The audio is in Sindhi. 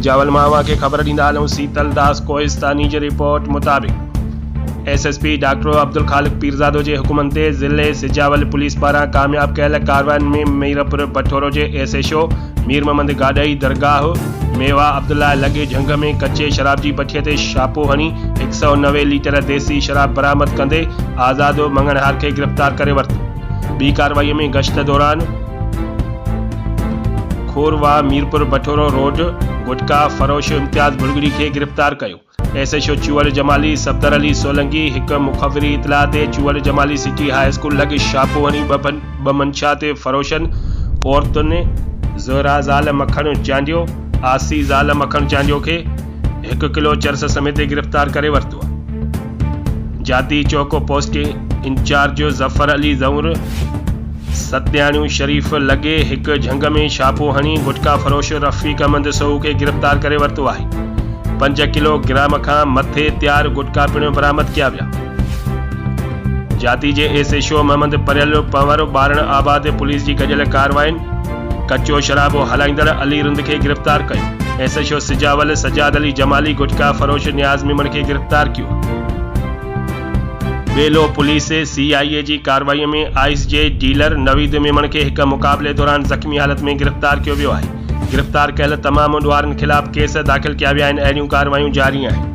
سجاول مان اوهان کي خبر ڏيندا هلون سيتل داس ڪوهستاني جي رپورٽ مطابق S S P doctor Abdul Khaliq Pirzado جي حڪمن تي ضلعي سجاول پوليس پاران ڪامياب ڪيل ڪارواين ۾ ميرپور بٺورو جي S H O Mir Muhammad Gadhi Dargah Mewa Abdullah لڳ جهنگ ۾ ڪچي شراب جي بٺي تي ڇاپو هڻي 190 ليٽر ديسي شراب برآمد ڪندي آزاد مڱڻهار کي گرفتار ڪري ورتو ٻي ڪارروائي ۾ گشت دوران کورواهه ميرپور بٺورو روڊ گٽڪا فروش امتياز ڀرڳڙي کي گرفتار ڪيو. S H O Chuhar Jamali Safdar Ali Solangi هڪ مخبري اطلاع تي Chuhar Jamali city high school لڳ ڇاپو هڻي ٻه منشيات فروشن عورتن زهرا زال مکڻ چانڊيو، آسي زال مکڻ چانڊيو کي هڪ ڪلو چرس سميت گرفتار ڪري ورتو. جاتي چوڪ پوسٽ انچارج ظفر علي زئور ستياڻيون شريف لڳي هڪ جهنگ ۾ ڇاپو هڻي گٽڪا فروش رفيق احمد سهو کي گرفتار ڪري ورتو آهي. پنج ڪلو گرام کان مٿي تيار گٽڪا پڻ برآمد ڪيا ويا. جاتي جي S H O Muhammad Parhiyal Panhwar Baran Abad police جي گڏيل ڪارواين ڪچو شراب هلائيندڙ علي رند کي گرفتار ڪيو. S H O Sujawal Sajjad Ali Jamali gutka فروش نياز ميمڻ کي گرفتار ڪيو. ٻيلو پوليس سي آء اي جي ڪارروائي ۾ آئس جي ڊيلر نويد ميمڻ کي هڪ مقابلي دوران زخمي حالت ۾ گرفتار ڪيو ويو آهي. گرفتار ڪيل تمام ڏوهارين خلاف ڪيس داخل ڪيا ويا آهن اهڙيون ڪارروايون جاري آهن.